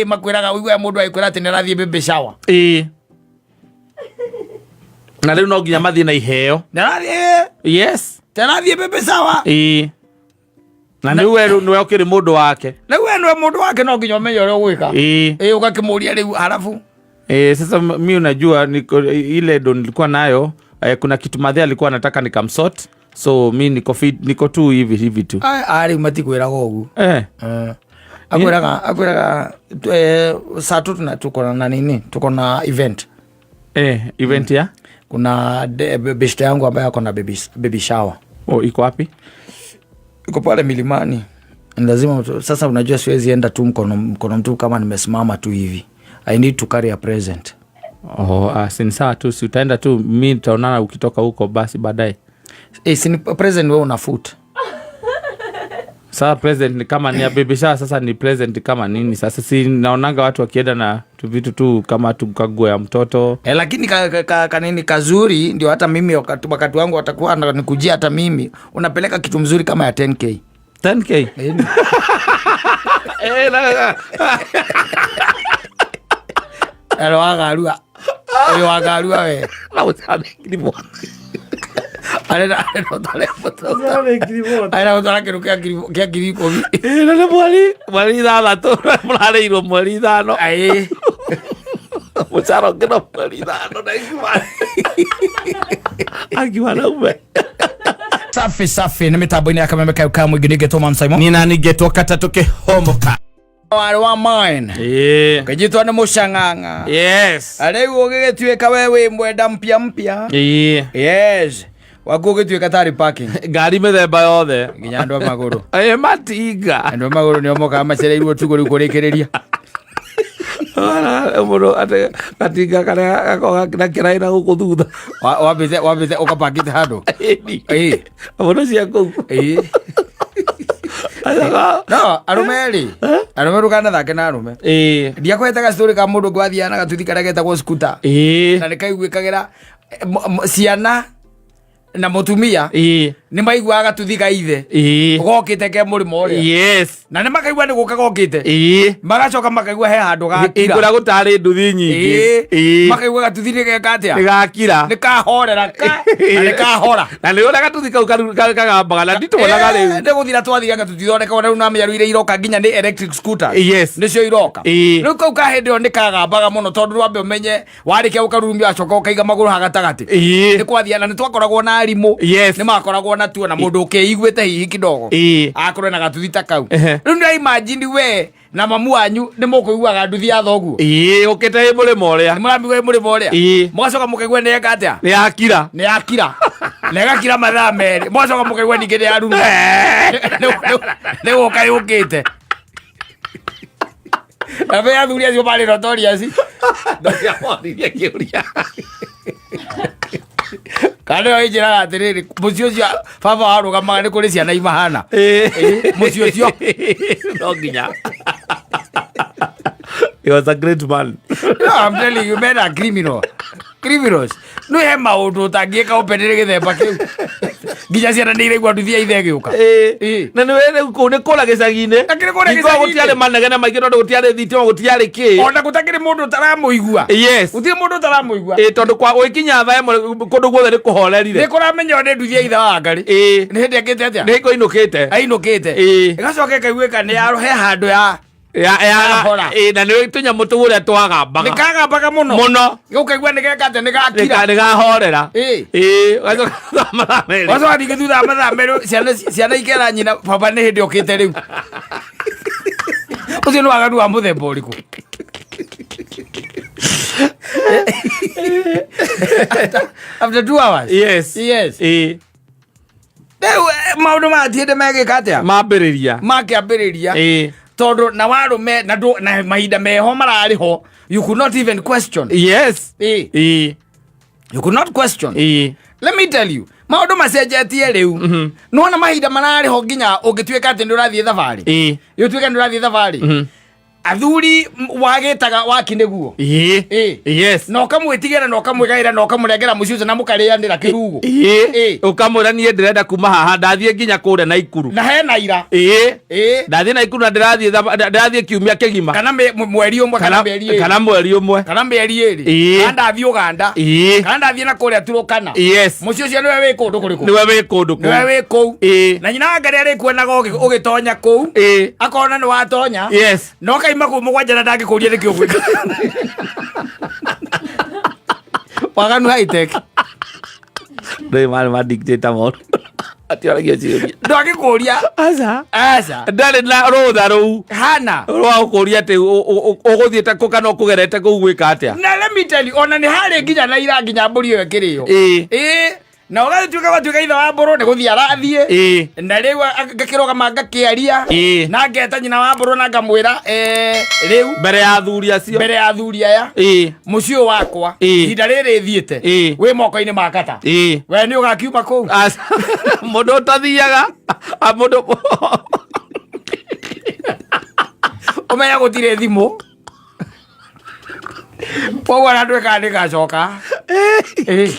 Makwĩraga ũiguaga mũndũ agĩkwĩra atĩ nĩ arathiĩ baby shower. Ĩĩ, na rĩu no nginya mathiĩ na iheo. Nĩ arathiĩ. Yes. Nĩ arathiĩ baby shower. Ĩĩ, na nĩ we nĩwe ũkĩrĩ mũndũ wake. Rĩu we nĩwe mũndũ wake, no nginya ũmenye ũrĩa ũgwĩka. Ĩĩ. Ĩĩ, ũgakĩmũria rĩu harabu. Sasa mi unajua niko, ile ndo nilikuwa nayo, kuna kitu madhe alikuwa anataka nikamsort, so mi niko fit, niko tu hivi hivi tu. Rĩu matikwĩraga ũguo. Akwĩraga saa tu tuko na nini, tuko na event. Event ya? Kuna beshte yangu ambaye ako na baby shower. Oh, iko wapi? Iko pale milimani. Ni lazima sasa unajua siwezi enda tu mkono mtu kama nimesimama tu hivi. I need to carry a present. Oh, si ni sawa tu, si utaenda tu, mi nitaonana ukitoka huko basi baadaye. Si ni present wewe una foot. Sasa present ni kama ni ya baby shower, sasa ni present kama nini? Sasa si naonanga watu wakienda na tu vitu tu kama tukaguo ya mtoto. Lakini kanini kazuri ndio hata mimi wakati wangu watakuwa wananikujia, hata mimi unapeleka kitu mzuri kama ya 10K. 10K? Ero wagarua. Ũyũ wagarua we. Na ũcanekirwo. Arenda ũtware mũtũ. Arenda gũtwara kĩndũ kĩa 10,000. Na nĩ mweri 6 mũrarĩirwo mweri 5. Aĩ. Mũcara ũngĩ no mweri 5 na angiwa naume. Safi safi, nĩ mĩtambo-inĩ ya Kameme kayo ka mũingĩ, nĩngetwo Man Simon. Nina ningetwo katatũ kĩhomoka. Warĩ wa mine. Ĩĩ. Kĩnjitwo nĩ mũcang'ang'a. Yes. Rĩu ũgĩgĩtuĩka we wĩ mwenda mpya mpya. Ĩĩ. Yes. Waku ũgĩtuĩka tarĩ parking. Ngari mĩthemba yothe. Nginya andũ a magũrũ. Ĩĩ, matinga. Andũ a magũrũ nĩo mokaga macereirwo ũtukũ rĩu kũrĩkĩrĩria. Mũndũ ate gatinga karĩa gakoragwo na kĩraĩ na gũkũ thutha. Wambĩte ũkapangĩte handũ. Ĩĩ. Mũndũ cia kũu. Ĩĩ. No, arũme rĩ, arũme ndũkanathake na arũme. Ĩĩ. Ndiakũhete gastory ka mũndũ ũngĩ wathiaga na gatuthi karĩa getagwo scooter. Ĩĩ. Na nĩ kaiguĩkagĩra ciana na mũtumia Ĩĩ. nĩ maiguaga gatuthi ka ithe Ĩĩ. gokĩte ke mũrĩmo ũrĩa. Yes. Na nĩ makaigua nĩ gũka gokĩte. Ĩĩ. Magacoka makaigua he handũ gakira. Kũrĩa gũtarĩ nduthi nyingĩ. Ĩĩ. Ĩĩ. Makaigua gatuthi nĩ geka atĩa? Nĩ gakira. Nĩ kahorera ka na nĩ kahora. Na nĩ ũrĩa gatuthi kau kagambaga na ndituonaga rĩu. Nĩ gũthira twathiraga tũtithondekagwo na rĩu namenya rĩu iria iroka nginya nĩ electric scooter. Yes. Nĩcio iroka. Ĩĩ. Rĩu kau ka hĩndĩ ĩyo nĩ kagambaga mũno tondũ wambe ũmenye warĩkia gũkarurumia wacoka ũkaiga magũrũ ha gatagatĩ. Ĩĩ. Nĩ kwathia na nĩ twakoragwo na arimũ. Yes. Nĩ makoragwo na tuo na mũndũ ũkĩiguĩte hihi kidogo. Ĩĩ. Akorwo na gatuthi ta kau. Ehe. Rĩu nĩ imagine we na mamu wanyu nĩ mũkũiguaga nduthi ya thoguo. Ĩĩ, ũkĩte ĩ mũrĩmo ũrĩa. Nĩ mũramĩigua ĩ mũrĩmo ũrĩa. Ĩĩ. Mũgacoka mũkaigua nĩ eka atĩa? Nĩ yakira. Nĩ yakira na ĩgakira mathaa 2, mũgacoka mũkaigua ningĩ nĩ yaruruma, nĩ gũka yũkĩte na be athuri acio marĩ notorious. Ndakĩamoririe kĩũria. Kana nĩyo ĩnjĩraga atĩrĩrĩ, mũciĩ ũcio baba warũgamaga nĩ kũrĩ ciana imahana. Ĩĩ. Mũciĩ ũcio. No nginya. He was a great man. No, I'm telling you, men are criminal. Criminals. No he maũndũ ũtangĩka ũpenere gĩthemba kĩu. Nginya ciana nĩ iraigua nduthi ya ithe ĩgĩũka. Ĩĩ. Na nĩ rĩu kũu nĩ kũrĩa gĩcagi-inĩ. Na kĩrĩ kũrĩa Hingo gĩcagi-inĩ. gũtiarĩ manegene maingĩ tondũ gũtiarĩ thitima, gũtiarĩ kĩ. Ona gũtakĩrĩ mũndũ ũtaramũigua. Yes. Gũtirĩ mũndũ ũtaramũigua. Ĩĩ, tondũ kwa ũgĩkinya thaa 1 kũndũ guothe nĩ kũhorerire. Nĩ kũramenya nĩ nduthi ya ithe wa Ngarĩ. Ĩĩ. Nĩ hĩndĩ akĩte atĩa? Nĩ hingo ainũkĩte. Ainũkĩte. Ĩĩ. Ĩgacoka ĩkaiguĩka nĩ ya he handũ ya Ya Yahora. Ĩĩ, na nĩ tũnyamũ tũu ũrĩa twagambaga. Nĩ kagambaga mũno. Mũno. Ũkaigua nĩ geka atĩa, nĩ gakira. Nĩ gahorera. Ĩĩ. Ĩĩ, ũgacoka thutha wa mathaa 2. Wacoka ningĩ thutha wa mathaa 2 ciana ikera nyina baba nĩ hĩndĩ okĩte rĩu. Ũcio nĩ waganu wa mũthemba ũrĩkũ? After 2 hours. Yes. Yes. Ĩĩ. Rĩu maũndũ matiĩte megĩka atĩa? Mambĩrĩria. Makĩambĩrĩria. Ĩĩ. Tondũ na warũme na na mahinda meho mararĩ ho, you could not even question. Yes. Ĩĩ. Ĩĩ. You could not question. Ĩĩ. Let me tell you, maũndũ macenjetie rĩu. Nĩwona mahinda mararĩ ho nginya ũngĩtuĩka atĩ nĩ ũrathiĩ thabarĩ. Ĩĩ. Ũtuĩke nĩ ũrathiĩ thabarĩ. Athuri wagĩtaga waki nĩguo. Ĩĩ. Ĩĩ. Yes. Na ũkamwĩtigĩra na ũkamwĩgaĩra na ũkamũnengera mũciĩ ũcio na mũkarĩanĩra kĩrugo. Ĩĩ. Ĩĩ. Ũkamwĩra niĩ ndĩrenda kuma haha ndathiĩ nginya kũrĩa Naikuru. Na hena ira. Ĩĩ. Ĩĩ. Ndathiĩ Naikuru na ndĩrathiĩ ndĩrathiĩ kiumia kĩgima. Kana mweri ũmwe kana mĩeri ĩrĩ. Kana mweri ũmwe. Kana mĩeri ĩrĩ. Ĩĩ. Kana ndathiĩ Ũganda. Ĩĩ. Kana ndathiĩ na kũrĩa Turukana. Yes. Mũciĩ ũcio nĩwe wĩ kũndũ kũrĩkũ? Nĩwe wĩ kũndũ kũu. Nĩwe wĩ kũu. Ĩĩ. Na nyina wa Ngarĩ arĩkuonaga ũgĩtonya kũu. Ĩĩ. Akona nĩ watonya. Yes. Na ũkaima kũu mũgwanja na ndangĩkũria nĩkĩ ũgwĩka. Waganu high tech. Ndũĩ marĩ ma dictator moru. Atiaragia ciũria. Ndangĩkũria. Aca. Aca. Ndarĩ na rũtha rũu. Hana. Rwa gũkũria atĩ ũgũthiĩte kũ kana ũkũgerete kũu gwĩka atĩa. Na let me tell you, ona nĩ harĩ nginya na ira nginya mbũri ĩyo ĩkĩrĩo. Ĩĩ. Ĩĩ. Na ũgagĩtuĩka gwatuĩka ithe wa mbũrũ nĩ gũthiĩ arathiĩ. Ĩĩ. Na rĩu ngakĩrũgama ngakĩaria. Ĩĩ. Na ngeta nyina wa mbũrũ na ngamwĩra rĩu Mbere ya athuri acio. mbere ya athuri aya Ĩĩ. mũciĩ ũyũ wakwa Ĩĩ. ihinda rĩrĩ thiĩte Ĩĩ. wĩ moko-inĩ ma kata. Ĩĩ. We nĩ ũgakiuma kũu. Aca. Mũndũ ũtathiaga. Mũndũ Ũmenya gũtirĩ thimũ. Koguo ona ndwĩkaga nĩngacoka. Ĩĩ.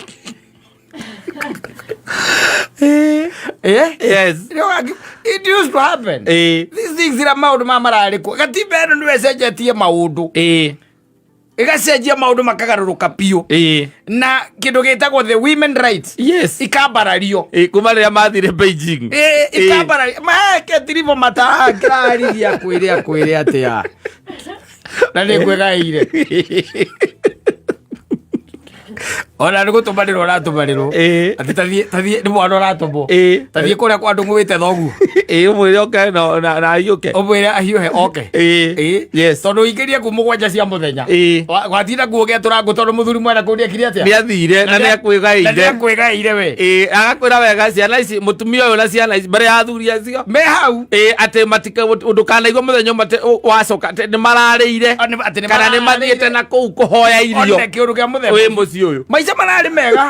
Eh? Yes. You know, it used to happen. Ĩĩ. These things ira maũndũ maya mararĩ kuo. Gatiba ĩno nĩwe ĩcenjetie maũndũ. Ĩĩ. Ĩgacenjia maũndũ makagarũrũka biũ. Ĩĩ. Na kĩndũ gĩtagwo the women rights Yes. ikambarario. Ĩĩ, kuma rĩrĩa mathire Beijing. Ĩĩ, Ĩĩ. ikambarario. Maheke tiribo matangĩrariria kwĩre akwĩre atĩa. Na nĩ ngwĩgaĩire. Ona nĩ gũtũmanĩrwo ũratũmanĩrwo. Ĩĩ. Atĩ tathiĩ tathiĩ nĩ mwana ũratũmwo. Ĩĩ. Tathiĩ kũrĩa kwa ndũng'ũ wĩte thoguo. Ĩĩ, ũmwĩre oke na ahiũke. Ũmwĩre ahiũhe oke. Ĩĩ. Ĩĩ. Yes. Tondũ ũingĩrie kuu mũgwanja cia mũthenya. Ĩĩ. Watinda kuo ũgĩatũra ngũ tondũ mũthuri mwena kũu nĩekire atĩa? Nĩ athire na nĩ Na nĩ akwĩgaĩire. akwĩgaĩire we. Ĩĩ, agakwĩra wega ciana ici mũtumia ũyũ na ciana ici mbere ya athuri acio. Me hau. Ĩĩ, atĩ matika ndũkanaigua mũthenya ũmwe atĩ wacoka atĩ nĩ mararĩire Atĩ nĩ kana nĩ mathiĩte na kũu kũhoya irio One kĩũndũ kĩa mũthemba. wĩ mũciĩ ũyũ. Maica mararĩ mega.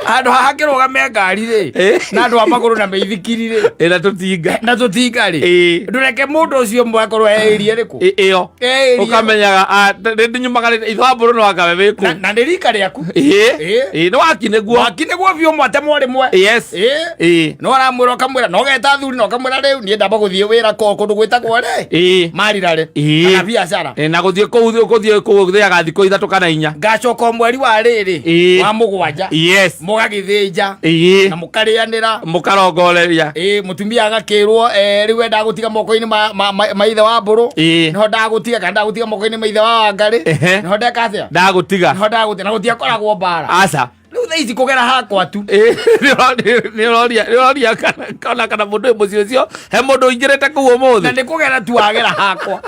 Handũ haha kĩrũgame ngari rĩ Ĩĩ. na andũ a magũrũ na mĩithikiri rĩ Ĩ, na tũtinga. na tũtinga rĩ Ĩĩ. ndũreke mũndũ ũcio ũmwe akorwo eĩrie rĩkũ Ĩ- ĩyo Ĩĩ, ũkamenyaga ndĩnyumaga ithe wa mbũrũ no angawe wĩ na kũu. na nĩ rika rĩaku. Ĩĩ. Ĩĩ. Ĩĩ, nĩ waki nĩguo. Waki nĩguo biũ mwatemo rĩmwe. Yes. Ĩĩ. Ĩĩ. No aramwĩra ũkamwĩra no geta athuri na ũkamwĩra rĩu niĩ ndamba gũthiĩ wĩra kũndũ gwĩtagwo rĩ Ĩĩ. marirarĩ Ĩĩ. kana biacara. Ĩ, na gũthiĩ kũu gũthiĩ kũu gũthiaga thikũ ithatũ kana inya. Ngacoka o mweri wa rĩrĩ Ĩĩ. wa mũgwanja Yes. mũgagĩthĩnja Ĩĩ. na mũkarĩanĩra. Mũkarongoreria. Ĩĩ, mũtumia agakĩrwo rĩu we ndagũtiga moko-inĩ ma ithe wa mbũrũ. Ĩĩ. Nĩho ndagũtiga kana ndagũtiga moko-inĩ ma ithe wa Wangarĩ. Ehe. Nĩho ndeka atĩa? Ndagũtiga. Nĩho ndagũtiga na gũtiakoragwo mbara. Aca. Rĩu thaa ici kũgera hakwa tu. Ĩĩ, nĩ ũroria kana mũndũ wĩ mũciĩ ũcio he mũndũ ũingĩrĩte kũu Na ũmũthĩ. nĩ kũgera tu wagera hakwa.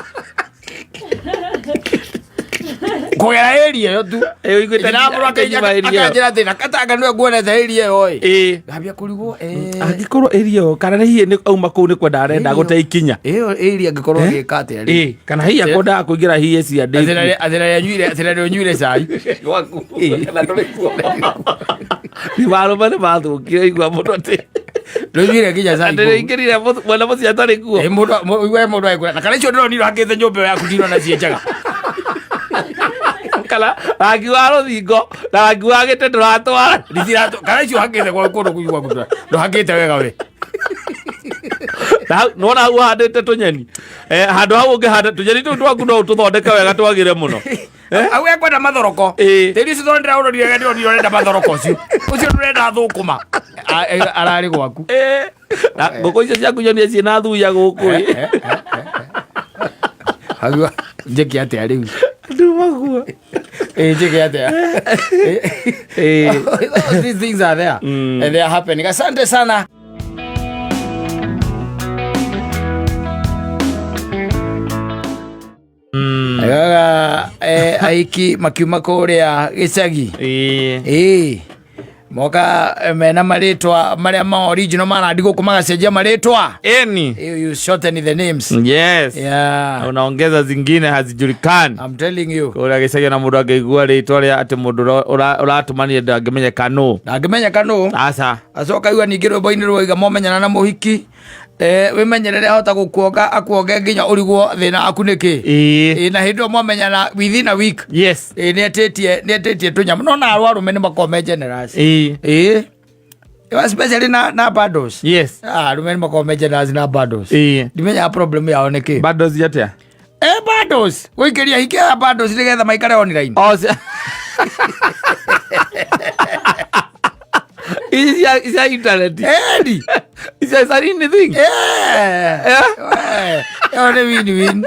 Kũgera area ĩyo tu. Ĩĩ, ũiguĩte Nyina wa mbũrũ akĩnyuma area ĩyo. akanjĩra atĩ na katanga nĩwe nguonete area ĩyo ĩ. Ĩĩ. Ngambia kũrigwo Angĩkorwo area ĩyo kana hihi nĩ auma kũu nĩ kwenda arenda gũte ikinya. ĩyo area angĩkorwo agĩka atĩa rĩ? Ĩĩ, kana hihi akwendaga kũingĩra hihi cia ndĩ. Atĩ rĩrĩa ũnyuire cai. Gwaku. Kana ndũrĩ kuo. Nĩ marũme nĩ mathũkire igua mũndũ atĩ Ndũnyuire nginya cai. atĩ nĩingĩrire mwene mũciĩ atarĩ kuo. Ĩ, mũndũ we mũndũ agĩkwĩra na kana icio ndĩronire hakĩte nyũmba ĩyo yaku ndinona ciĩ njega. Kana rangi wa rũthingo na rangi wa gĩtĩ ndũratwara. Nditirato kana icio hakĩte kwa kũndũ kũu gwaku ndũhakĩte wega we. Na nĩwona hau ũhandĩte tũnyeni. Handũ hau ũngĩhanda tũnyeni tũu twaku no ũtũthondeke wega twagĩre mũno. Au ekwenda mathoroko. Ĩĩ. Tĩri ũcio tondũ ndĩraũrorire wega ndĩronire ũrenda mathoroko ũcio. Ũcio ndũrenda thũkũma. Ararĩ gwaku. Ĩĩ. Na ngũkũ icio ciaku nyonie ciĩna thuya gũkũ ĩ. Hau njĩke atĩa rĩu? Nduma guo. Ĩĩ, njĩke atĩa? Ĩĩ. These things are there and they are happening. Asante sana. Gaga aiki makiuma kũrĩa gĩcagi. Ĩĩ. Ĩĩ. Moka mena marĩtwa marĩa ma original marandi gũkũ magacenjia marĩtwa. Ĩni. You shorten the names. Yes. Yeah. Unaongeza zingine hazijulikani. I'm telling you. Kũrĩa gĩcagi na mũndũ angĩigua rĩtwa rĩa atĩ mũndũ ũratũmanire ndangĩmenyeka nũ. Ndangĩmenyeka nũ. Aca. Acoka igua ningĩ rwĩmbo-inĩ rwaiga momenyana na mũhiki. Wĩmenyerere ahota gũkuonga, akuonge nginya ũrigwo thĩna aku nĩ kĩ. Ĩĩ. Na hĩndĩ ĩyo mwamenyana within a week, nĩ etĩtie tũnyamũ, no na arũme nĩ makoragwo me generous. Ĩĩ, especially na bundles. Ah, arũme nĩ makoragwo me generous na bundles. Ndimenyaga problem yao nĩ kĩ. Bundles atĩa? Bundles, gũikĩria hikia ya bundles nĩgetha maikare online. Oh, ici cia internet. Edi. Ici cia anything. Ĩyo nĩ win win.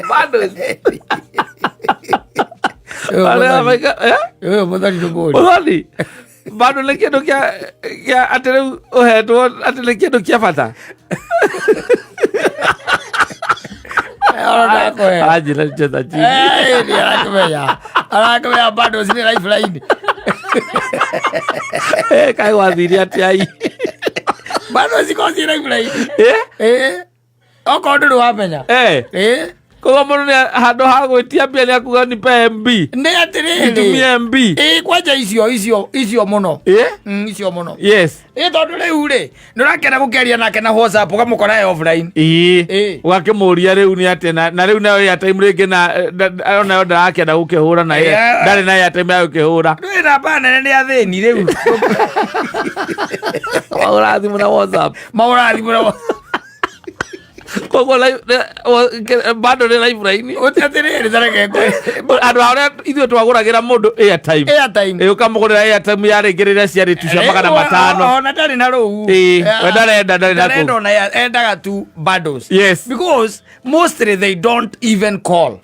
Bundles. Arĩa eh? Ũyũ mũthoni ndũmũri. Mũthoni, bado nĩ kĩndũ kĩa atĩ rĩu ũhetwo atĩ nĩ kĩndũ kĩa bata. Ndakũhe. Anjĩra cheza chini. Nĩ arakĩmenya bundles nĩ lifeline. Kaĩ gwathire atĩa i? Bundles ikoragwo ciĩ lifeline. Okorwo ndũrĩ wamenya. Koguo mũndũ nĩ handũ ha gwĩtia mbia nĩ akuga nipe MB. Nĩ atĩrĩrĩ. Nitumie MB. Ĩĩ, kwanja icio mũno. Icio mũno. Ĩ tondũ rĩu rĩ, nĩ ũrakena gũkĩaria nake na WhatsApp, ũkamũkora e offline. Ĩĩ. Ũgakĩmũria rĩu nĩ atĩa, na rĩu nayo airtime rĩngĩ na onayo ndarakĩenda gũkĩhũra na ndarĩ na airtime ya gũkĩhũra. Ndũĩ namba nene nĩ athĩni rĩu. Wahũra thimũ na WhatsApp. Mahũra thimũ na Koguo bado nĩ lifeline. Ũti atĩrĩrĩ, tareke ngwĩre. Andũ arĩa ithuĩ twagũragĩra mũndũ airtime. Airtime. Ĩ, ũkamũgũrĩra airtime ya rĩngĩ rĩrĩa ciarĩ tu cia 500. Ona ndarĩ na rũu. Ĩĩ, we ndarenda, ndarĩ na Ndarenda kũu. ona endaga tu bundles. Because mostly they don't even call.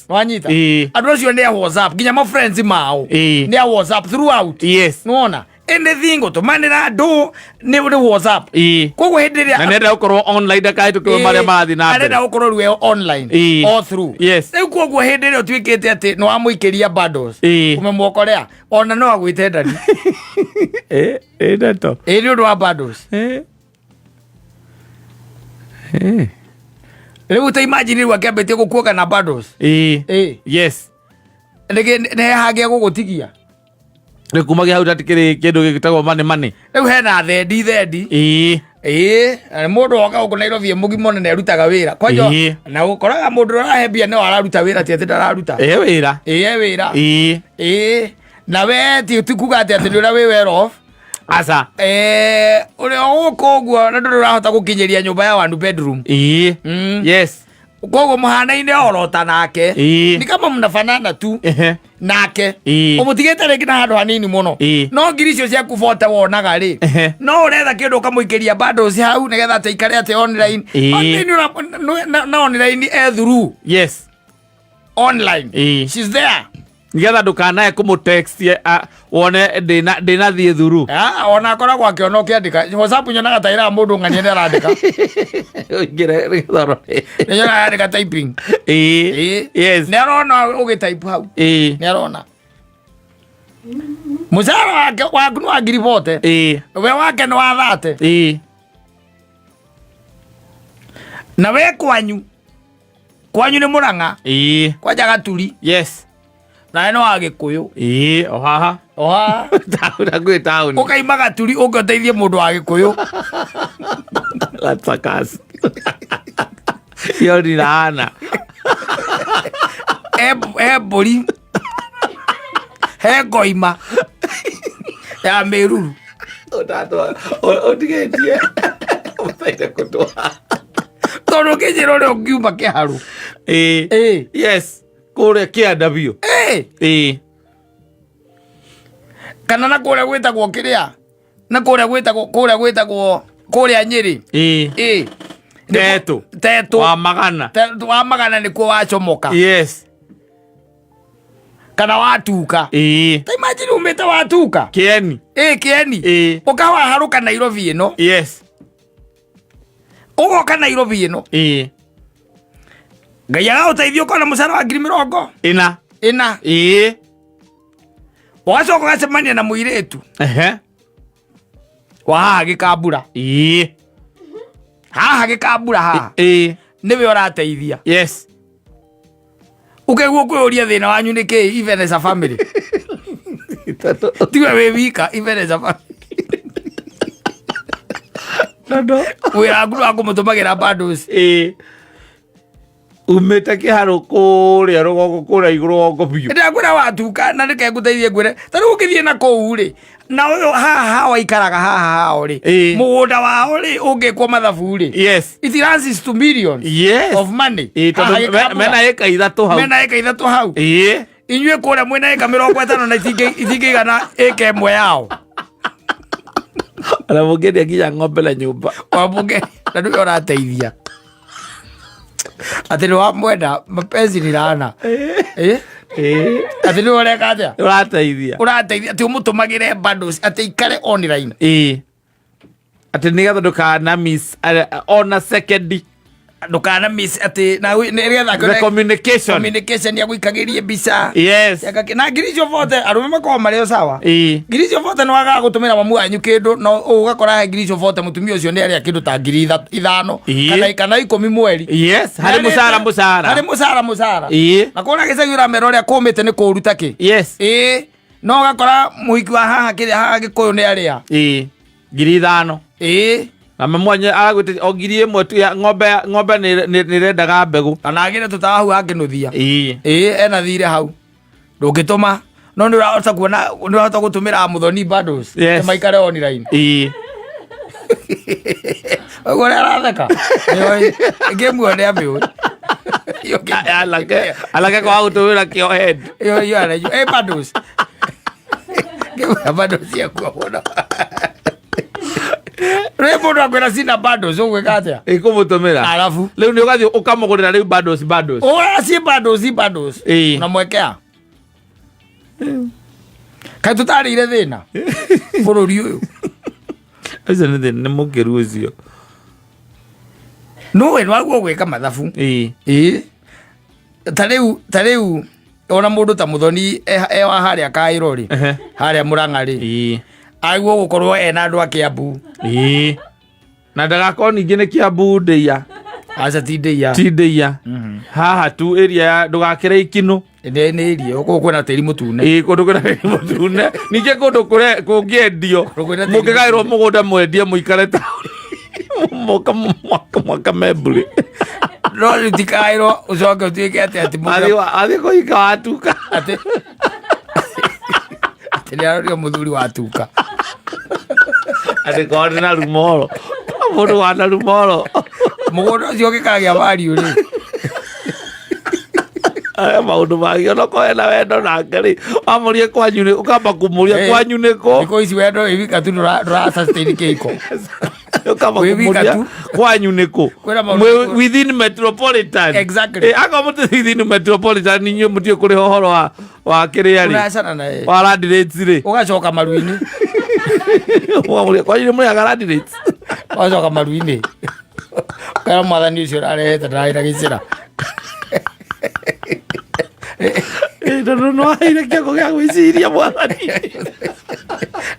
Wanyita? Ĩĩ. Andũ acio nĩ a WhatsApp, nginya ma friends mao. Ĩĩ. Nĩ a WhatsApp throughout. Nĩwona? Anything gũtũmanĩra andũ nĩ WhatsApp. Koguo hĩndĩ ĩrĩa Na nĩenda gũkorwo online ndakahĩtũkĩrwo marĩa marathiĩ na mbere. Arenda gũkorwo rĩu e online all through. Rĩu koguo hĩndĩ ĩrĩa ũtuĩkĩte atĩ nĩ wamũikĩria bundles, ũmemwokorea ona no agwĩte ndani. Ĩ ndeto. Ĩ nĩ ũndũ wa bundles. Rĩu ta imagine rĩu akĩambĩtie gũkuoga na bundles. Ĩĩ. Nĩkĩ nĩ hangĩa gũgũtigia? Rĩu kumagia hau ndatikĩrĩ kĩndũ gĩgĩtagwo money money. Rĩu hena thendi thendi. Ĩĩ, na mũndũ woka gũkũ Nairobi e mũgima ona nĩ arutaga wĩra kwanja. Na ũkoraga mũndũ ũrĩa ũrahe mbia nĩwe araruta wĩra, ti atĩ ndararuta. Ĩ wĩra. Ĩĩ, e wĩra. Ĩĩ, na we ti kuga atĩ nĩ ũrĩa wĩ well off. Aca. Ũrĩa gũkũ ũguo na ndũrĩ ũrahota gũkinyĩria nyũmba ya one bedroom. Koguo mũhanaine orota nake. Ni kama mnafanana tu nake. Ũmũtigĩte rĩngĩ na handũ hanini mũno. No ngiri icio ciaku bote wonaga rĩ, no ũretha kĩndũ ũkamũikĩria bundles hau nĩgetha atĩ aikare atĩ online. Online na online e through. Online. She's there. Nĩgetha ndũkanae kũmũtext wone ndĩnathiĩ thuru. Ah, ona akoragwo akĩona ũkĩandĩka WhatsApp, nyonaga ta ĩraga mũndũ ng'ania nĩ arandĩka. Ũingĩre nĩgetha ũrore. Nĩ nyonaga arandĩka typing. Nĩ arona ũgĩtype hau. Nĩ arona mũcara wake, waku nĩ wa ngiri bote, we wake nĩ wa 30. Na we kwanyu nĩ Mũrang'a, kwanja Gaturi. Nawe nĩ wa Gĩkũyũ. Ĩĩ, o haha. Oha. Taũni, hakuhĩ taũni. Ũkaima Gaturi ũke ũteithie mũndũ wa Gĩkũyũ. That's a curse. Hiyo ni laana. He mbũri, he ngoima ya mĩruru. Ũtigĩtie. Ũbataire kũtwara. Tondũ ũkĩnjĩra ũrĩa ũngiuma kĩharu. Ĩĩ. Kũrĩa kĩanda biũ. Ĩĩ. Kana na kũrĩa gwĩtagwo kĩrĩa, na kũrĩa gwĩtagwo kũrĩa Nyĩrĩ. Ĩĩ. Tetũ. Tetũ. Wa magana. Tetũ wa magana nĩkuo wacomoka. Kana watuka. Ta imagine umĩte watuka. Kĩeni. Ĩĩ, Kĩeni. Ũkawaharũka Nairobi ĩno. Ũgoka Nairobi ĩno. Ngai agagũteithia ũkona mũcara wa ngiri mĩrongo ĩna. ĩna. Ũgacoka ũgacemania na mũirĩtu wa haha Gĩkambura. Haha Gĩkambura haha. Nĩwe ũrateithia. Ũkaigua kwĩyũria thĩna wanyu nĩ kĩ, even as a family. Tiwe wĩ wika, even as a family. Tondũ Wĩra waku nĩ wa kũmũtũmagĩra bundles. Ĩĩ, umĩte kĩharũ kũrĩa rũgongo, kũrĩa igũrũ rũgongo biũ. Ndĩrakwĩra watuka na nĩke ngũteithie ngwĩre ta rĩu ũngĩthiĩ na kũu rĩ, na ũyũ haha hao aikaraga haha hao rĩ, Mũgũnda wao rĩ, ũngĩkwo mathabu rĩ, it runs to millions of money. Ĩĩ, tondũ Haha gĩkambura. mena ĩka 3 hau. Mena ĩka 3 hau. Inyuĩ kũrĩa mwĩna ĩka 50 na itingĩigana ĩka 1 yao. Ona mũngĩendia nginya ng'ombe na nyũmba. Wamũke na nĩwe ũrateithia atĩ nĩ wamwenda, mapenzi ni laana. Eh? Atĩ nĩwe ũreka atĩa? Ũrateithia. Ũrateithia atĩ ũmũtũmagĩre bundles atĩ ikare online. Ĩĩ, atĩ nĩgetha ndũkana miss ona second. Ndũkana miss atĩ na nĩgetha The communication. Communication ya gũikagĩrie mbica. Na ngiri icio bote arũme makoragwo marĩ o sawa. Ngiri icio bote nĩ wagaga gũtũmĩra mamu wanyu kĩndũ, no ũgakora he ngiri icio bote mũtumia ũcio nĩ arĩa kĩndũ ta ngiri 5 kana 10 mweri. Yes, harĩ mũcara mũcara. Harĩ mũcara mũcara. Na kũrĩa gĩcagi ũramera ũrĩa kũmĩte nĩ kũũru ta kĩ. Ĩĩ, no ũgakora mũhiki wa haha kĩrĩa haha gĩkũyũ nĩ arĩa. Ĩĩ, ngiri 5. Na mamwanya aragwĩte o ngiri 1 tu ya ng'ombe, ng'ombe nĩ ĩrendaga mbegũ. Kana agĩre tũtawa hau angĩnũthia. Ĩĩ. Ena thirĩ hau ndũngĩtũma, no nĩ ũrahota kuona nĩ ũrahota gũtũmĩra mũthoni bundles. Maikare online. Ũguo ũrĩa aratheka nĩoĩ ngĩmuo nĩ amĩũĩ. Alake kwaga gũtũmĩra kĩo head. Iyo iyo arajua. Bundles. Ngĩmuoya bundles ciakua mũno. Rĩu mũndũ akwĩra cina bundles ũgwĩka atĩa? Ĩkũmũtũmĩra. Arabu. Rĩu nĩ ũgathiĩ ũkamũgũrĩra rĩu bundles bundles. Ũra ci bundles bundles. Unamwekea. Kaĩ tũtarĩire thĩna bũrũri ũyũ? Ũcio nĩ thĩna, nĩ mũkĩru ũcio. Nũĩ nĩwaguo gwĩka mathabu. Ĩĩ. Ta rĩu ona mũndũ ta mũthoni e wa harĩa Kaĩro rĩ, harĩa Mũrang'a rĩ, aguo gũkorwo ena andũ a Kĩambu. Na ndagakorwo ningĩ nĩ Kĩambu ndĩia. Aca ti ndĩia. Ti ndĩia. Haha tu area ya ndũgakĩre ikinũ. Nĩ irio kũu kwĩna tĩri mũtune. Ĩĩ, kũndũ kwĩna tĩri mũtune. Ningĩ kũndũ kũngĩendio, Kũndũ kwĩna tĩri mũngĩgaĩrwo mũgũnda mwendie mũikare taũni. Moka mwaka mwaka memburi. No rĩu tikaĩrwo ũcoke ũtuĩke atĩ atĩ mũndũ Athiĩ kũhika watuka. Atĩ nĩ arorio mũthuri watuka. Atĩ korwo nĩ na rumoro. Mũndũ wa na rumoro. Mũgũnda ũcio ũngĩkagĩa value rĩ. Aya maũndũ mangĩ onokorwo ena wendo nake rĩ, wamũrie kwanyu nĩ ũkamba kũmũria kwanyu nĩ kũ. Thikũ ici wendo wĩ wika tu ndũra sustain kĩhiko. Ũkamba Wĩ wika kũmũria tu. kwanyu nĩ kũ. Kwĩna maũndũ Mwĩ maingĩ. within metropolitan. Exactly. Akorwo mũtirĩ within metropolitan inyuĩ mũtiũĩ kũrĩha ũhoro wa kĩrĩa rĩ. Ũracana na Wa land rates rĩ. Ũgacoka maru-inĩ. Ũkamũria kwanyu nĩ mũrĩhaga land rates. Ũgacoka maru-inĩ. Ũkera mwathani ũcio ũrarehete ndararĩ na gĩcĩra. Tondũ no aheire kĩongo gĩa gwĩciria mwathani.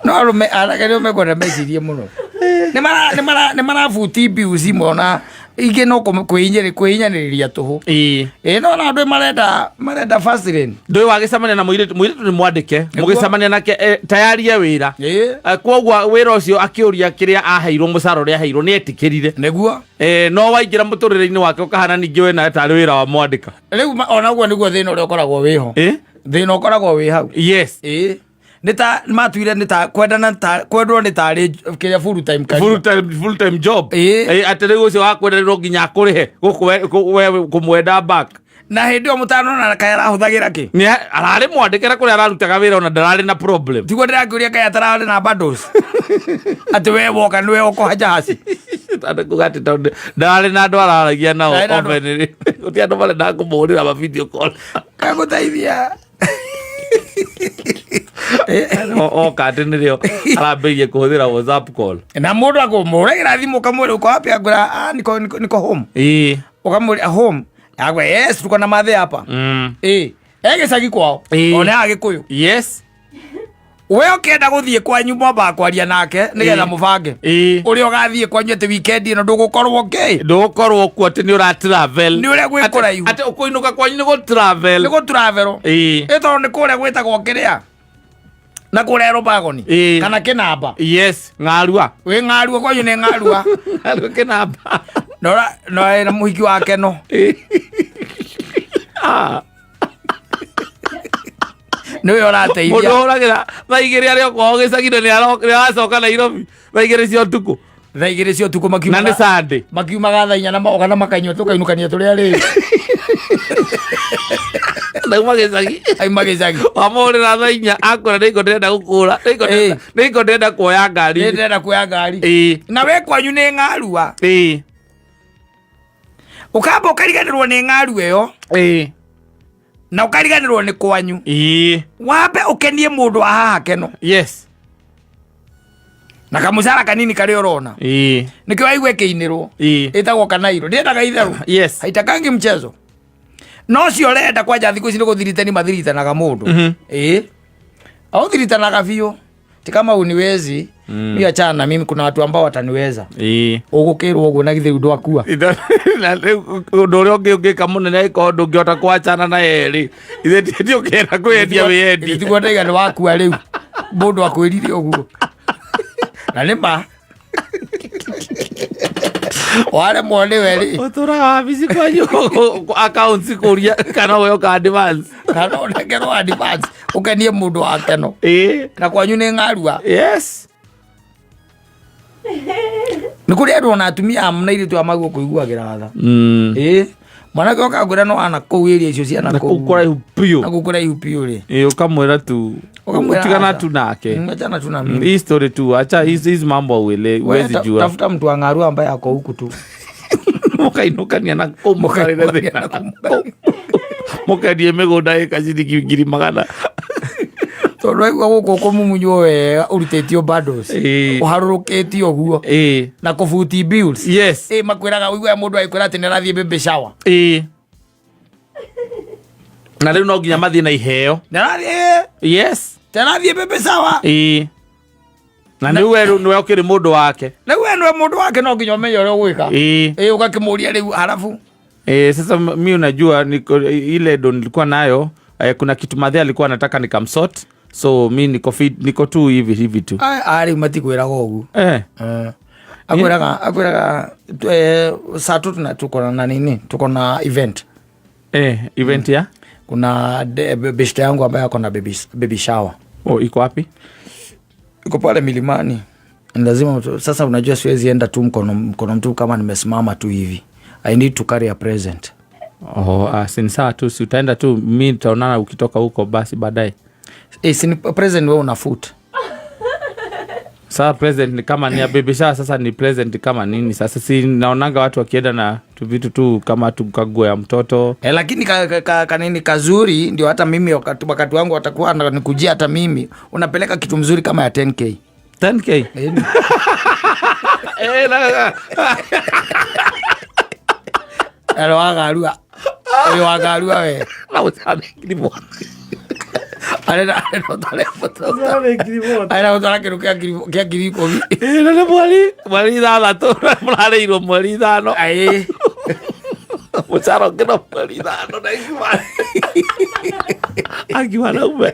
No arũme anake nĩo mekwenda mecirie mũno. Nĩ marabuti mbiu cimwe ona ingĩ no kwĩhinyanĩrĩria tũhũ. Ĩĩ, no ona andũ marenda fast lane. Ndũĩ wagĩcemania na mũirĩtu, mũirĩtu nĩ mwandĩke, mũgĩcemania nake tayarie wĩra. Koguo wĩra ũcio akĩũria kĩrĩa aheirwo, mũcara ũrĩa aheirwo nĩ etĩkĩrire. Nĩguo. No waingĩra mũtũrĩre-inĩ wake ũkahana ningĩ we nawe tarĩ wĩra wa mwandĩka. Rĩu ona ũguo nĩguo thĩna ũrĩa ũkoragwo wĩho. Thĩna ũkoragwo wĩ hau. Ĩĩ. Nĩ ta matuire nĩ ta kwendana ta kwendwo nĩ tarĩ kĩrĩa full time career. Full time job. Atĩ rĩu ũcio wa kwenda no nginya akũrĩhe we kũmwenda back. Na hĩndĩ ĩyo mũtanona kaĩ arahũthagĩra kĩ? Nĩ ararĩ mwandĩke na kũrĩa ararutaga wĩra ona ndararĩ na problem. Tiguo ndĩrakĩũria kaĩ atararĩ na bundles. Atĩ we woka nĩwe ũkũha jahaci. Tondũ kuga atĩ tondũ ndararĩ na andũ araragia nao Ndararĩ na andũ. openly. Gũtirĩ andũ marendaga kũmũhũrĩra ma video call. Kagũteithia. Oka atĩ nĩrĩo arambĩrĩirie kũhũthĩra WhatsApp call. Na mũndũ akũmũragĩra thimũ ũkamwĩra uko wapi, akwĩra, ah, niko home. Ũkamwĩra home, akwĩra yes, tuko na mathe hapa. Ĩĩ, e gĩcagi kwao. Ona Agĩkũyũ. We ũkĩenda gũthiĩ kwanyu mwambaga kwaria nake nĩgetha mũbange. Ũrĩa ũgathiĩ kwanyu atĩ weekend ĩno ndũgũkorwo kĩ? Ndũgũkorwo kuo atĩ nĩ ũra travel. Nĩ ũrĩa gwĩ kũraihu. Atĩ ũkũinũka kwanyu nĩ gũ travel. Nĩ gũ travel. Ĩ tondũ nĩ kũrĩa gwĩtagwo kĩrĩa? Na kũrĩa rũbagoni. Ĩĩ. Kana kĩnamba. Yes, ng'arua. Wĩ ng'arua kwanyu nĩ ng'arua. Ng'arua kĩnamba. Na na na mũhiki wake no. Ah. Nĩwe Mũndũ ũrateithia. ũhũragĩra thaa igĩrĩ arĩ o kwao gĩcagi-inĩ nĩ aracoka Nairobi thaa igĩrĩ cia ũtukũ. Thaa igĩrĩ cia ũtukũ Na nĩ makiumaga. Sunday. Makiumaga thaa inya na moka na makanyua tũkainũkania tũrĩ arĩu. Ndauma gĩcagi. Aima gĩcagi. Wamũhũrĩra thaa inya akwĩra nĩngo ndĩrenda gũkũra. Ĩĩ. Nĩngo ndĩrenda kuoya ngari. Nĩ ndĩrenda kuoya ngari. Ĩĩ. Na we kwanyu nĩ ng'arua. Ĩĩ. Ũkamba ũkariganĩrwo nĩ ng'aru ĩyo Ĩĩ. na ũkariganĩrwo nĩ kwanyu. Ĩĩ. Wambe ũkenie mũndũ wa haha keno. Yes. Na kamũcara kanini karĩa ũrona. Ĩĩ. Nĩkĩo waigua ĩkĩinĩrwo. Ĩĩ. Ĩtagwo kanairo. Ndiendaga itherũ. Yes. Haitakangi mchezo. No ũcio ũrenda kwanja thikũ ici nĩ gũthiritani mathiritanaga mũndũ. Ĩĩ. Aũthiritanaga biũ. Ti kama uniwezi. Mi achana na mimi kuna watu ambao wataniweza. Ĩĩ. Ũgũkĩrwo ũguo na githĩ rĩu ndwakua. Na rĩu ũndũ ũrĩa ũngĩ ũngĩka mũnene angĩkorwo ndũngĩhota kwachana na yerĩ ithe ndiũkĩenda kwĩyendia wĩyendie Tiguo ndaiga nĩ wakua rĩu. Mũndũ akwĩrire ũguo. Na nĩ ma. Waremwo nĩwe rĩ. ũtũraga wabici kwanyu accounts kũria kana ũheo ka advance Kana ũnengerwo advance ũkenie mũndũ wa keno. ĩĩ Na kwanyu nĩ ng'arua. yes Nĩ kũrĩ andũ ona atumia na airĩtu a maguo kũiguagĩra tha. Mm. Ĩĩ. Mwanake oka ngwĩra no ana kũu area icio cia na na kũu kũu. kũraihu biũ Na kũu kũraihu biũ rĩ. ĩĩ ũkamwĩra tu Ũkamwĩra tigana aca. tu nake Achana tu na mimi. Hii story tu acha hizi mambo auele Wewe huwezi jua Tafuta mtu wa ng'arua ambaye ako huku tu. mũkainũkania na kũu mũkarĩre thĩna na kũu. mũkendie mĩgũnda ĩka ciringi ngiri magana Tondũ waigua gũkũ kũmumunywo wega ũrutĩtio bundles. Ĩĩ. Ũharũrũkĩtio ũguo. ĩĩ Na kũbuti bills. yes Ĩĩ makwĩraga ũiguaga mũndũ agĩkwĩra atĩ nĩ arathiĩ baby shower. ĩĩ na rĩu no nginya mathiĩ na iheo Nĩ arathiĩ yes nĩ arathiĩ baby shower. ĩĩ na nĩ we rĩu nĩwe ũkĩrĩ mũndũ wake Rĩu we nĩwe mũndũ wake no nginya ũmenye ũrĩa ũgwĩka. ĩĩ Ĩĩ ũgakĩmũria rĩu harabu. Eh, sasa mi unajua niko, ile ndo nilikuwa nayo kuna kitu madhe alikuwa anataka nikamsort so mi niko, fit, niko tu hivi hivi tu Ah, rĩu matikwĩraga ũguo. Akwĩraga akwĩraga saa tu tuna tuko na nini tuko na event Event ya kuna beshte yangu ambaye ako na baby shower oh, iko wapi iko pale milimani. Ni lazima sasa unajua siwezi enda tu mkono mtupu kama nimesimama tu hivi. I need to carry a present. Oh, si ni sawa tu si utaenda tu mi tutaonana ukitoka huko basi baadaye. Si ni present wewe una foot. Sasa present ni kama ni ya baby shower, sasa ni present kama nini sasa si naonanga watu wakienda na tu vitu tu kama tu kaguo ya mtoto. Lakini kanini kazuri ndio hata mimi wakati wangu watakuwa wananikujia hata mimi unapeleka kitu mzuri kama ya 10K. 10K? Ero wagarua. Oyo wagarua we. Na ũcane ngiri mũgwanja. Arenda arenda ũtware arenda gũtwara kĩndũ kĩa ngiri ikũmi. Na nĩ mweri ithathatũ mũrarĩirwo mweri ithano. Aĩ. Mũcara ũngĩ no mweri ithano na angiuma naume.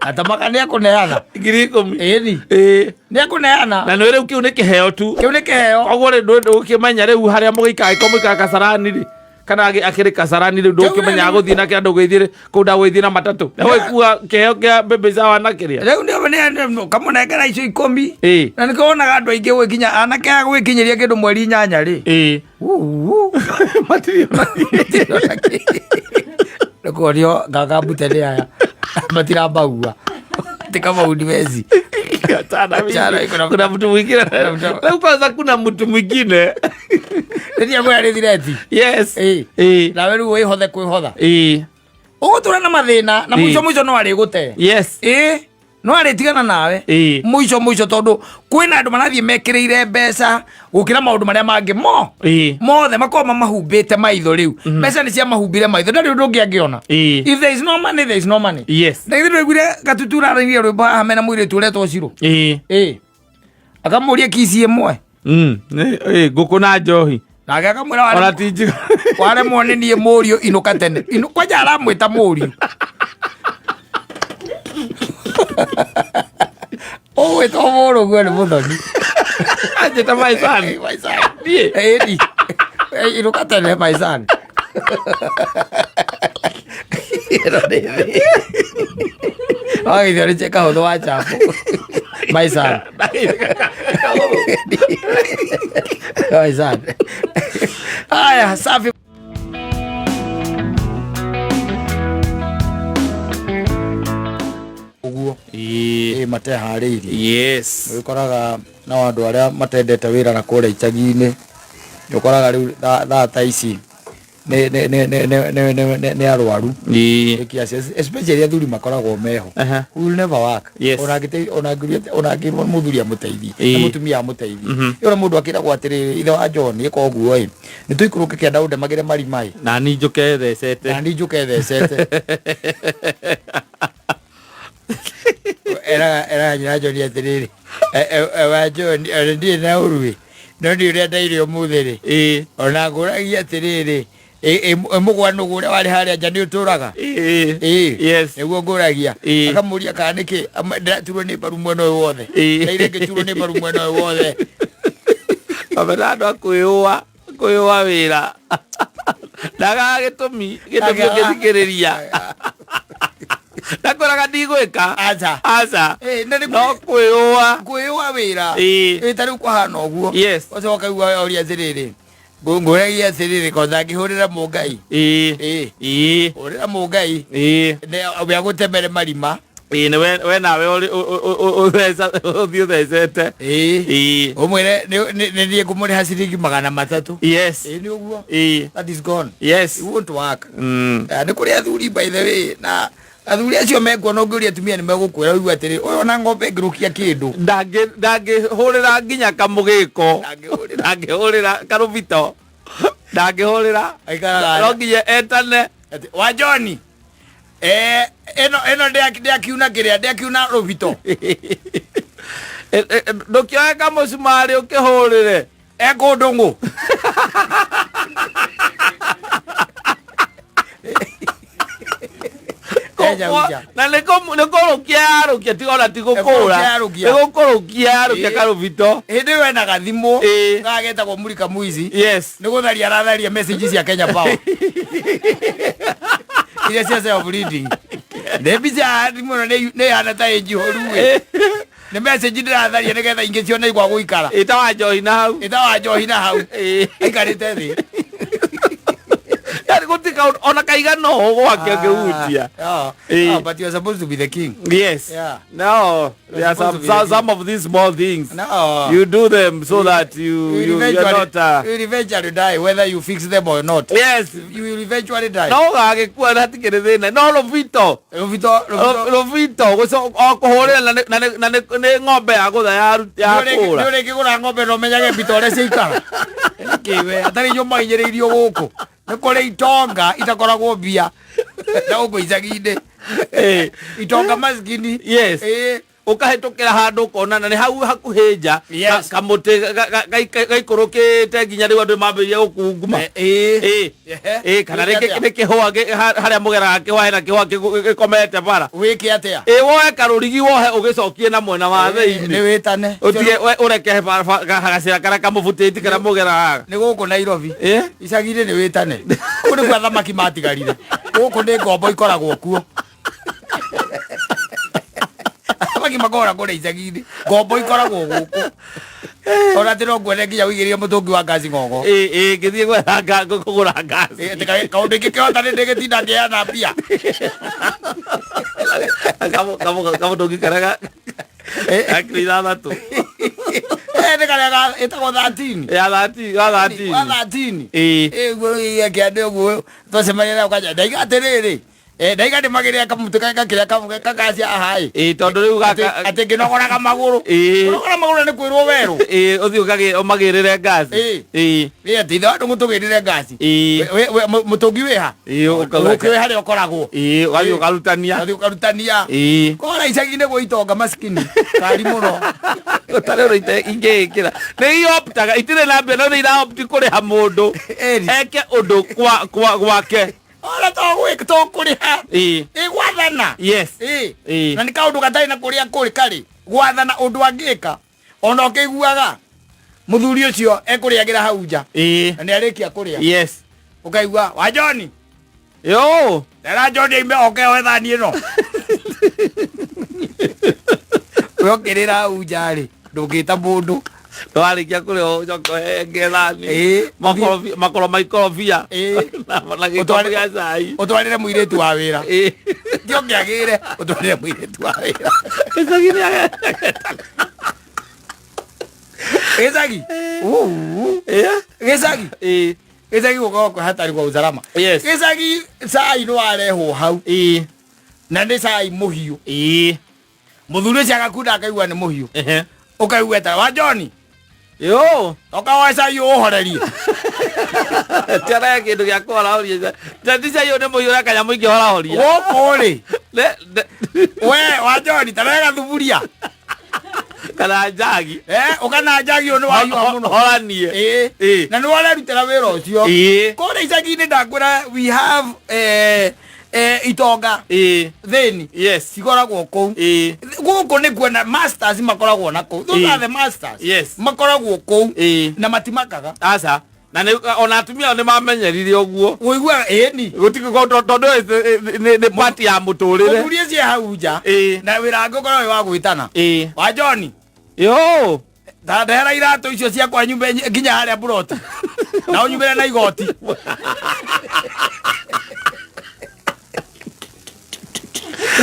Atamaka nĩ ekũneana. Ngiri ikũmi. Ĩni. Ĩĩ. Nĩ ekũneana. Na nĩ rĩu kĩu nĩ kĩheo tu. Kĩu nĩ kĩheo. Koguo rĩ ndũkĩmenya rĩu harĩa mũgĩikara angĩkorwo mũikara Kasarani rĩ kana akĩrĩ Kasarani rĩu ndũkĩmenya gũthiĩ na kĩrĩa ndũgĩthiĩ kũu ndagũgĩthiĩ na matatũ. Nĩgũgĩkua kĩheo kĩa baby shower na kĩrĩa. Rĩu nĩ kamũnengera icio ikũmi. Ĩĩ. Na nĩkĩo wonaga andũ aingĩ gwĩkinya anake aya gwĩkinyĩria kĩndũ mweri inyanya rĩ. Ĩĩ. Uu. Matirĩ ona kĩ. Nĩkuonio ngangambute nĩ aya matiramaua ti kama uniwezi. Achana mimi. Achana, Kuna mtu mwingine. Leo kwanza kuna mtu mwingine. Rĩrĩa kwĩra nĩ thireti. Yes. Ĩĩ. Ĩĩ. Nawe rĩu wĩhothe kwĩhotha. Ĩĩ. Ũgũtũra na mathĩna na mũico Ĩĩ. mũico no arĩgũte. Yes. Ĩĩ. No arĩtigana nawe. Ĩĩ. Mũico mũico tondũ kwĩna andũ marathiĩ mekĩrĩire mbeca gũkĩra maũndũ marĩa mangĩ mo. Ĩĩ. Mothe makorwo mamahumbĩte maitho rĩu. Mbeca nĩ ciamahumbire maitho ndarĩ ũndũ ũngĩ angĩona. Ĩĩ. If there is no money, there is no money. Yes. Ndagĩthĩ ndwaiguire Gatutura arairie rwĩmbo haha mena mũirĩtu ũretwo Cirũ. Ĩĩ. Ĩĩ. Akamũria kici ĩmwe. Ĩĩ, ngũkũ na njohi. Nake akamwĩra Ona ti njiga. waremwo nĩ niĩ mũriũ inũka tene. Kwanja aramwĩta mũriũ. Ũgwĩtwo mũrũguo nĩ mũthoni. Anjĩta my son. My son. Niĩ? Ĩni. Inũka tene my son. Ĩno nĩ thĩ. Wagĩithio nĩ kahũthũ wa chapo. My son. My son. Haya, safi. Ũguo. Ĩĩ. Ĩ mateharĩirie. Yes. Ũkoraga no andũ arĩa matendete wĩra na kũrĩa icagi-inĩ, ũkoraga rĩu thaa ta ici nĩ arwaru. Ĩĩ. Kiasi, especially athuri makoragwo meho. Who will never work. Yes. Ona angĩte ona angĩũria ona angĩrwo mũthuri amũteithie Ĩĩ. na mũtumia amũteithie. Ĩyo mũndũ akĩragwo atĩrĩrĩ, ithe wa John ĩka ũguo ĩ, nĩ tũikũrũke kĩanda ũndemagĩre marima ĩ. Na niĩ njũke thecete. Na niĩ njũke thecete. Eraga nyina John atĩrĩrĩ, wa John, ona ndirĩ na ũru ĩ, no nĩ ũrĩa ndaire ũmũthĩ rĩ. Ĩĩ. Ona ngũragia atĩrĩrĩ, mũgwa nũgũ ũrĩa warĩ harĩa nja nĩ ũtũraga? Ĩĩ. Ĩĩ. Yes. Nĩguo ngũragia. Ĩĩ. Akamũria kana nĩkĩ ndĩraturwo nĩ mbaru mwena ũyũ wothe. Ĩĩ. Ndaire ngĩturwo nĩ mbaru mwena ũyũ wothe. Kamena andũ a kwĩyũa wĩra. Ndagaga gĩtũmi ũngĩthikĩrĩria. Ndakwĩraga ndigwĩka. Aca. Aca. Ĩĩ, na nĩ No kwĩyũa. Kwĩyũa wĩra. Ĩĩ. Ĩĩ, ta rĩu kwahana ũguo. Yes. Ũcoka ũkaigua oria atĩrĩrĩ, ngũragia atĩrĩrĩ, konda ngĩhũrĩra mũngai. Ĩĩ. Ĩĩ. Ĩĩ. Hũrĩra mũngai. Ĩĩ. We agũtemere marima. Ĩĩ, nĩ we nawe ũthiĩ ũthecete. Ĩĩ. Ĩĩ. Ũmwĩre nĩ niĩ ngũmũrĩha ciringi 300. Yes. Ĩĩ, nĩ ũguo. Ĩĩ. That is gone. Yes. It won't work. Nĩ kũrĩ athuri by the way, na athuri acio mekuona ũngĩũria atumia nĩ megũkwĩra ũigue atĩrĩ, ũyũ ona ng'ombe ĩngĩrũkia kĩndũ. Ndangĩhũrĩra nginya kamũgĩko. Ndangĩhũrĩra. Ndangĩhũrĩra karũbito. Ndangĩhũrĩra. Aikaraga No nginya etane. Atĩ, wa John, ĩno ndĩakiuna kĩrĩa, ndĩakiuna rũbito. Ndũkĩoe kamũcumarĩ ũkĩhũrĩre. Ekũndũng'ũ. Enyauja. Na nĩ kũrũkia yarũkia, ti ona ti gũkũra. Kũrũkia yarũkia. Nĩ gũkũrũkia yarũkia Ĩĩ. karũbito. Hĩndĩ ĩyo ena gathimũ Ĩĩ. gagetagwo Mulika Mwizi. Yes. Nĩ gũtharia aratharia message cia Kenya Power. Iria cia self reading. Nĩ mbica thimũ ĩno nĩ ĩhana ta ĩ njihũru ĩ. Nĩ message ndĩratharia nĩgetha ingĩ cione gwa gũikara. Ĩta wa njohi na hau. Ĩta wa njohi na hau. Ĩĩ. Aikarĩte thĩ. Yaani gũtirĩ kaũndũ ona kaigana ũũ gwake ũngĩhutia. Ĩĩ. Oh, but you are supposed to be the king. Yes. Yeah. No, there are supposed to be the some of these small things. No. You do them so that You will you're eventually, not you will eventually die whether you fix them or not. Yes. You will eventually die. No ũgagĩkua na hatikĩrĩ thĩna. No rũbito. Rũbito, rũbito. Rũbito o kũhũrĩra na nĩ ng'ombe ya gũtha ya kũra. Nĩ ũrĩkĩgũra ng'ombe na ũmenyage mbito ũrĩa ciaikara. Nĩkĩ we, atarĩ inyuĩ mwahinyĩrĩirio gũkũ. Nĩ kũrĩ itonga itakoragwo mbia. Na gũkũ icagi-inĩ. Ĩĩ. Itonga maskini. Yes. Ĩĩ. Ũkahĩtũkĩra handũ ũkona na nĩ hau hakuhĩ nja. Yes. Kamũtĩ gaikũrũkĩte nginya rĩu andũ mambĩrĩria gũkunguma. Ĩĩ. Ĩĩ. Ehe. Ĩĩ, kana Wĩke rĩngĩ atĩa? nĩ kĩhũa harĩa mũgeraga kĩhũa hena kĩhũa gĩkomete bara. Wĩke atĩa? Ĩĩ, woe karũrigi wohe ũgĩcokie na mwena wa Ĩĩ, thĩinĩ. Nĩ wĩtane. Ũtige ũreke gacĩra karĩa kamũbutĩti karĩa mũgeraga. Nĩ gũkũ Nairobi. Ĩĩ. Icagi-inĩ nĩ wĩtane. Kũu nĩkuo athamaki matigarire. Gũkũ nĩ ngombo ikoragwo kuo. Athamaki makora kũrĩa icagi-inĩ. Ngombo ikoragwo gũkũ. Ona atĩ no nguone nginya ũigĩrĩire mũtũngi wa ngaci ng'ong'o. Ĩĩ, ĩĩ, ngĩthiĩ gwetha kũgũra ngaci. Ĩĩ, atĩ kaũndũ ingĩkĩhota nĩ ndĩgĩtinda ngĩheana mbia. Kamũtũngi karĩa ga kiro 6. Ĩĩ, nĩ karĩa ĩtagwo 13. Ya thati, ya 13. Wa 13. Ĩĩ. Ĩĩ, ũguo gĩakĩande ũguo twacemania nayo kanja. Ndaiga atĩrĩrĩ, ndaiga ndĩmagĩrĩre kamũtĩ gakĩrĩa kagacia haha ĩ. Ĩĩ, tondũ rĩu gaka Atĩ ngĩnogoraga magũrũ. Ĩĩ. Kũnogora magũrũ nĩ kwĩrwo werũ. Ĩĩ, ũthiĩ ũmagĩrĩre ngaci. Ĩĩ. Ĩĩ. Ĩĩ, atĩ ithe wa ndũng'ũ tũgĩrĩre ngaci. Ĩĩ. We, mũtũngi wĩ ha? Ĩĩ, ũkauga Ũkĩũĩ harĩa ũkoragwo. Ĩĩ, ũgathiĩ ũkarutania. Ũgathiĩ ũkarutania. Ĩĩ. Kora icagi-inĩ gwĩ itonga maskini. Kari mũno. Ũtarĩ ũndũ ingĩĩkĩra. Nĩ ioptaga, itirĩ na mbia no nĩ iraopti kũrĩha mũndũ. Ĩni. Eke ũndũ gwake. Ona to gwĩka to kũrĩha. Ĩĩ. Ĩ gwathana. Yes. Ĩ. Ĩĩ. Na nĩ kaũndũ gatarĩ na kũrĩa kũrĩ karĩ. Gwathana ũndũ angĩka. Ona ũkĩiguaga mũthuri ũcio ekũrĩagĩra hau nja. Ĩĩ. Na nĩ arĩkia kũrĩa. Yes. Ũkaigua wa John. Yo. Ndera John aime oke oe thani ĩno. We ũkĩrĩra hau nja rĩ, ndũngĩta mũndũ. Ndwarĩkia kũrĩa ũcoke ũhenge thani. Ĩĩ. Makorobia, makoro ma ikorobia. Ĩĩ. Na gĩkombe gĩa cai. Ũtwarĩre mũirĩtu wa wĩra. Ĩĩ. Ti ũngĩagĩre, ũtwarĩre mũirĩtu wa wĩra. Gĩcagi nĩ Gĩcagi. Uu. Ĩĩ. Gĩcagi. Ĩĩ. Gĩcagi gũkoragwo kwĩ hatari kwa usalama. Yes. Gĩcagi cai nĩ warehwo hau Ĩĩ. na nĩ cai mũhiũ. Ĩĩ. Mũthuri ũcio agakunda akaigua nĩ mũhiũ. Ehe. Ũkaigua eta wa John. Yo. Toka woe cai ũhorerie. Tiara kĩndũ gĩa kũhorahoria. Ti cai ũyũ nĩ mũhiũ na kanyamũ ingĩhorahoria. Gũkũ rĩ. Ne We wa John ta wega thuburia. Kana njagi. Eh, ũkana njagi ũyũ nĩ wahiũha mũno. Horanie. Ĩĩ. Ĩĩ. Na nĩ warerutĩra wĩra ũcio. Ĩĩ. Kũrĩa icagi-inĩ ndakwĩra we have itonga Ĩĩ. thĩni Yes. cikoragwo kũu. Ĩĩ. Gũkũ nĩ kuona masters makoragwo na kũu. Those Ĩĩ. are the masters. Yes. Makoragwo kũu Ĩĩ. na matimakaga. Aca. Na nĩ ona atumia ao nĩ mamenyerire ũguo. Ũiguaga ĩni. Gũtikĩ tondũ nĩ part ya mũtũrĩre. Mũthuri ũcio e hau nja. Ĩĩ. Na wĩra wake ũkoragwo wĩ wa gwĩtana. Ĩĩ. Wa John. Yo. Ta ndehera iratũ icio ciakwa nyumbe nginya harĩa buroti. Na ũnyumĩre na igoti.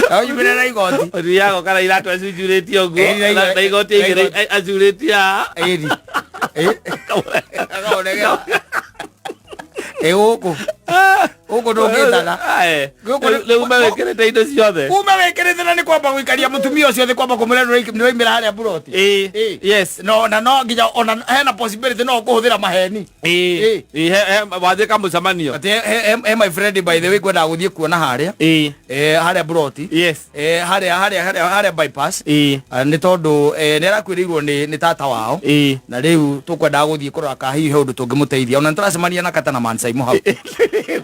Na ũnyumĩre na igoti. Ũthiaga ũkara iratũ acunjurĩtie ũguo. Ĩĩ, na Na igoti na igĩrĩ igoti. acurĩtie haha. Ĩni. Ĩ. Akaũregera. Ĩ gũkũ. Gũkũ ndũngĩtana. Ae. Gũkũ nĩ- Rĩu mewĩkĩrĩte indo ciothe. Ume wĩkĩrĩte na nĩ kwamba gũikaria mũtumia ũcio thĩ kwamba kũmwĩra nĩ waimĩra harĩa buroti. Ĩĩ. Ĩĩ. Yes. No na no nginya ona hena possibility no ũkũhũthĩra maheni. Ĩĩ. Ĩĩ. Ĩĩ, wathiĩ kamũcemanio. Atĩ he my friend by the way kwendaga gũthiĩ kuona harĩa. Ĩĩ. Harĩa buroti. Yes. Harĩa bypass. Ĩĩ. Nĩ tondũ nĩ arakuĩrĩirwo nĩ tata wao. Ĩĩ. Na rĩu tũkwendaga gũthiĩ kũrora kana hihi he ũndũ tũngĩmũteithia. Ona nĩ tũracemania na Kata na Mansaimo hau.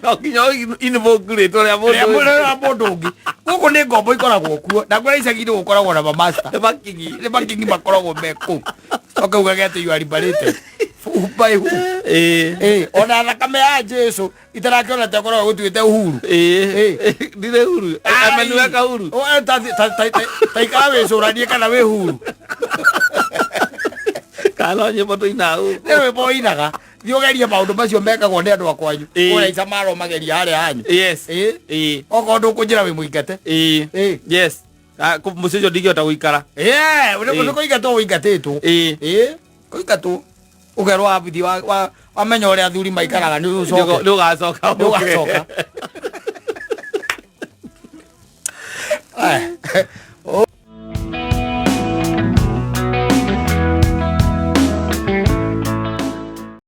No nginya invoke rĩtwa rĩa Rĩa mũndũ. mũndũ mũndũ ũngĩ. Gũkũ nĩ ngombo ikoragwo kuo. Na kũrĩa icagi-inĩ gũkoragwo na mamasta. Nĩ makingi. Nĩ makingi makoragwo me kũu. Ũkaugage atĩ you are liberated. Who by who? Ĩĩ. Ĩĩ, ona thakame ya Jesu itarakĩona ta ĩkoragwo ĩgũtuĩte uhuru. Ĩĩ. Ndirĩ huru. Ameniweka huru. O, ta ikara wĩcũranie kana wĩ huru. Kana no nyĩmbo tũinaga gũkũ. Nĩ rwĩmbo ũinaga. Thiĩ ũgerie maũndũ macio mekagwo nĩ andũ a kwanyu. Ĩĩ. Kũrĩa icamaro mageria harĩa hanyu. Yes. Ĩĩ. Ĩĩ. Okorwo ndũkũnjĩra wĩ mũingate. Ĩĩ. Ĩĩ. Yes. Mũciĩ ũcio ndingĩhota gũikara. Ĩĩ, Ĩĩ. nĩ kũingatwo ũingatĩtwo. Ĩĩ. Ĩĩ, kũingatwo. Ũkerwo wabithi wamenya ũrĩa athuri maikaraga nĩ ũcoke. Nĩ ũgacoka. Nĩ ũgacoka.